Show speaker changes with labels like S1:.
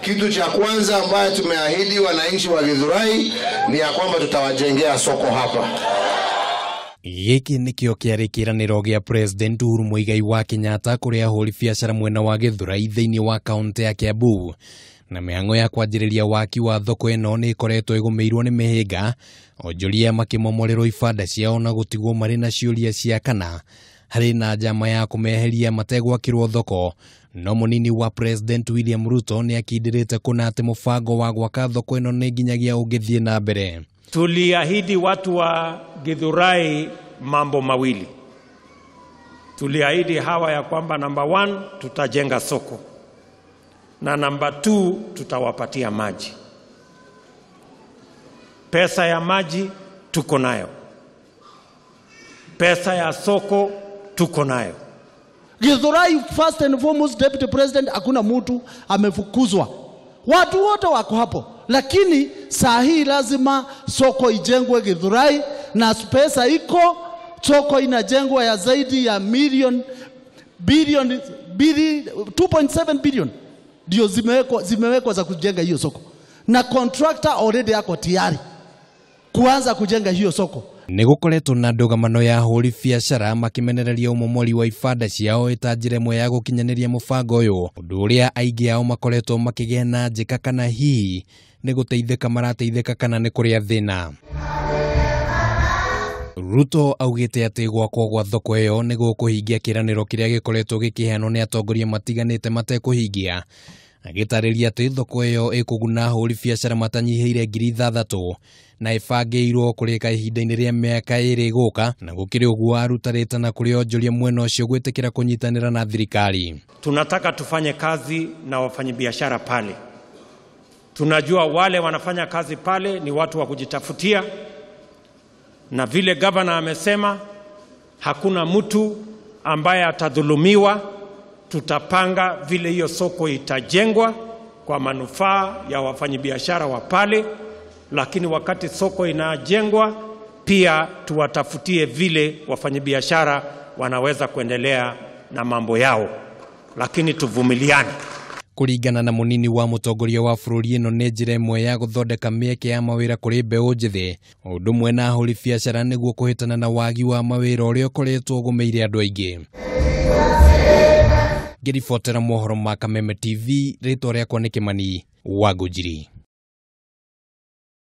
S1: Kitu cha kwanza ambayo tumeahidi wananchi wa Githurai ni ya kwamba tutawajengea soko hapa.
S2: Gĩkĩ nĩkĩo kĩarĩ kĩĩranĩro gĩa President Uhuru Muigai wa Kenyatta kũrĩ ahũri biacara mwena wa Githurai thĩinĩ wa kaunti ya Kiambu. Na mĩhang'o ya kwanjĩrĩria waki wa thoko ĩno nĩ ĩkoretwo ĩgũmĩirwo nĩ mĩhĩnga, onjoria makĩmomorerwo ibanda ciao na gũtigwo marĩ na ciũria cia kana harĩ na njama ya kũmeheria mategwakĩrwo thoko. No mũnini wa President William Ruto nĩ akindĩrĩte kũna atĩ mũbango wa gwaka thoko ĩno nĩ nginyagia ũngĩthiĩ na mbere.
S3: Tuliahidi watu wa Githurai mambo mawili. Tuliahidi hawa ya kwamba namba 1 tutajenga soko na namba 2 tutawapatia maji. Pesa ya maji tuko nayo, pesa ya soko tuko nayo.
S4: Githurai first and foremost, Deputy President, hakuna mtu amefukuzwa, watu wote wako hapo, lakini saa hii lazima soko ijengwe Githurai na pesa iko. Soko inajengwa ya zaidi ya million billion 2.7 billion ndio zimewekwa za kujenga hiyo soko, na contractor already yako tayari kuanza kujenga hiyo soko.
S2: Nĩgũkoretwo na ndũgamano ya ahũri biacara makĩmenereria ũmomori wa ibanda ciao ĩta njĩra ĩmwe ya gũkinyanĩria mũbango ũyũ, ũndũ ũrĩa aingĩ ao makoretwo makĩgĩa na njĩka kana hihi nĩ gũteithĩka marateithĩka kana nĩ kũrĩa thĩna. Ruto augĩte atĩ gwakwo gwa thoko ĩyo nĩ gũkũhingia kĩĩranĩro kĩrĩa gĩkoretwo gĩkĩheanwo nĩ atongoria matiganĩte matekũhingia, agĩtarĩria atĩ thoko ĩyo ĩkũguna ahũri biacara matanyihĩire 6,000 na ĩbangĩirwo kũrĩka ihinda-inĩ rĩa mĩaka 2 gũka, na gũkĩrĩ ũguo aruta na kũrĩ onjoria mwena ũcio gwĩtĩkĩra kũnyitanĩra na thirikari.
S3: Tunataka tufanye kazi na wafanyabiashara pale. Tunajua wale wanafanya kazi pale ni watu wa kujitafutia, na vile governor amesema hakuna mtu ambaye atadhulumiwa. Tutapanga vile hiyo soko itajengwa kwa manufaa ya wafanyabiashara wa pale, lakini wakati soko inajengwa pia tuwatafutie vile wafanyabiashara wanaweza kuendelea na mambo yao, lakini tuvumiliane.
S2: Kũringana na mũnini wa mũtongoria wa bũrũri, ĩno nĩ njĩra ĩmwe ya gũthondeka mĩeke ya mawĩra kũrĩ mbeũ njĩthĩ, ũndũ ũmwe na ahũri biacara nĩguo kũhĩtana na wagi wa mawĩra ũrĩa ũkoretwo ũgũmĩire andũ aingĩ. Ngĩribotera mohoro ma Kameme TV, rĩtwa rĩakwa nĩ Kĩmani wa Ngũnjiri.